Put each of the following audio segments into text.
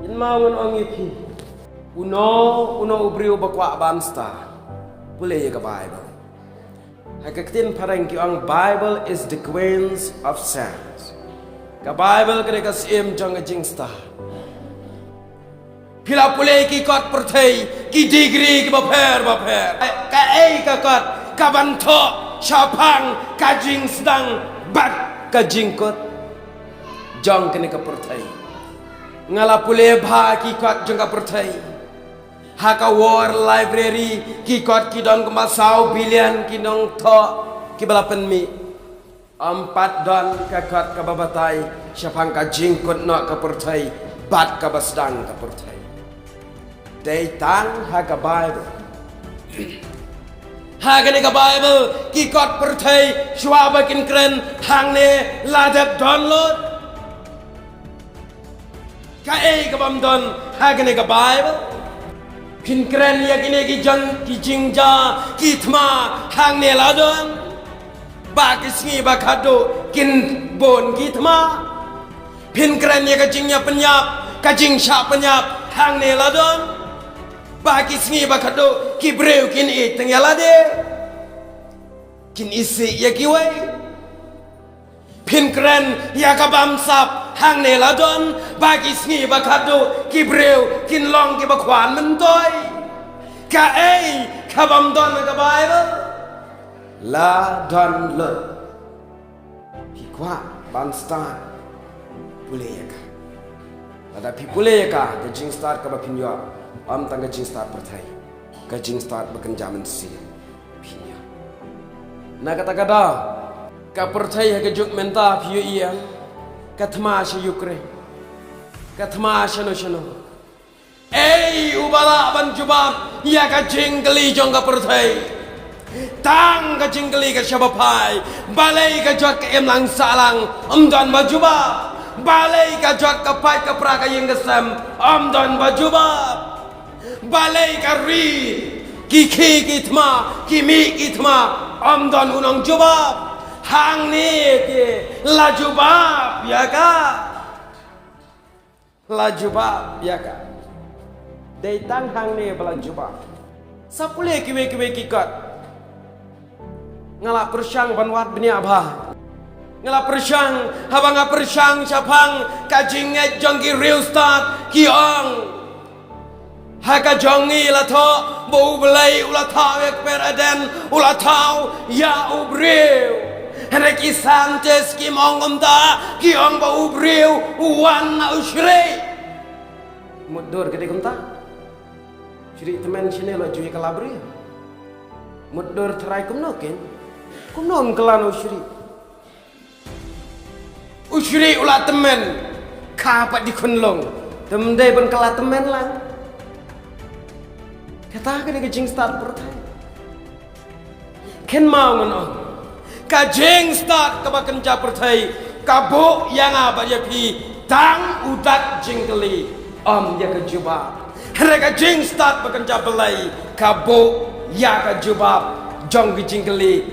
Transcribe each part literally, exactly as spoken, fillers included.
Kynmaw ngan ong ïa phi, uno uno u briew ba kwah ban stad, pule ïa ka Bible. Ha ka ktien phareng ki ong, Bible is the queen of science. Ka Bible ka dei ka syiem jong ka jingstad. Phi la pule ki kot pyrthei, ki degree kiba pher ba pher, kaei ka kot kaban thoh shaphang ka jingsdang bad ka jingkut jong kane ka pyrthei? Nga la pule bha ki kot jong ka pyrthei. Ha ka World Library ki kot ki don kumba saw billion ki nongthoh kiba la pynmih. Ym pat don ka kot kaba batai shaphang ka jingkut noh ka pyrthei bad kaba sdang ka pyrthei. Dei tang ha ka Bible. Ha kane ka Bible ki kot pyrthei shuwa ba kin kren hangne la dep don lut. Kaei kabym don ha kane ka Bible? Phin kren ïa kine ki jong ki jingjia ki thma hangne la don, ba ki sngi ba khadduh kin bun ki thma. Phin kren ïa ka jingïapynïap, ka jingshah pynïap hangne la don, ba ki sngi ba khadduh ki briew kin ïeit tang ïa lade, kin isih ïa kiwei. Phin kren ïa ka bamsap hangne la don, ba ki sngi ba khadduh ki briew kin long kiba khwan myntoi. Kaei kabym don ha ka Bible? La don lut. Phi kwah ban stad? Pule ïa ka. Lada phi pule ïa ka, ka jingstad kaba phin ïoh, ym tang ka jingstad pyrthei, ka jingstad ba kynja mynsiem phin ïoh. Na kata ka daw, ka pyrthei ha ka juk mynta phi ïohi ïa ka thma sha Ukraine, ka thma shano shano. Ei uba lah ban jubab ïa ka jingkylli jong ka pyrthei? Tang ka jingkylli ka shaba phai, balei ka jot ka imlang sahlang ym don ba jubab? Balei ka jot ka pait ka pra ka ïing ka sem ym don ba jubab? Balei ka ri ki khie ki thma, ki mih ki thma, ym don u nongjubab? Hangne te la jubab ïa ka. La jubab ïa ka. Dei tang hangne ba la jubab. Sa pule kiwei kiwei ki kot. Nga la pyrshang ban wad bniah bha. Nga la pyrshang, haba nga pyrshang shaphang ka jingngeit jong ki riewstad, ki ong, ha ka jong ngi la thoh ba U Blei u la thaw ïa ka kper Eden, u la thaw ïa u briew. Hynrei ki scientist kim ong kumta, ki ong ba u briew u wan na u shrieh. Mutdur ka dei kumta. Shrieh tymmen shane la ju ïa ka la briew. Mutdur tharai kumno ken? Kumno ym kylla na u shrieh? U shrieh u la tymmen, ka pat dei khunlung, te ym dei ban kylla tymmen lang. Kata ka dei ka jingstad pyrthei. Kynmaw ngan ong, ka jingstad kaba kynja pyrthei ka buh ïa nga bad ïa phi tang u dak jingkylli, ym ïa ka jubab. Hynrei ka jingstad ba kynja Blei ka buh ïa ka jubab jong ka jingkylli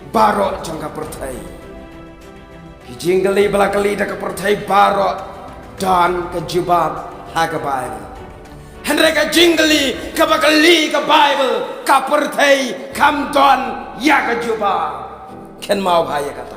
baroh jong ka pyrthei. Ki jingkylli ba la kylli da ka pyrthei baroh don ka jubab ha ka Baibl. Hynrei ka jingkylli kaba kylli ka Baibl, ka pyrthei kam don ïa ka jubab. Kynmaw bha ïa kata.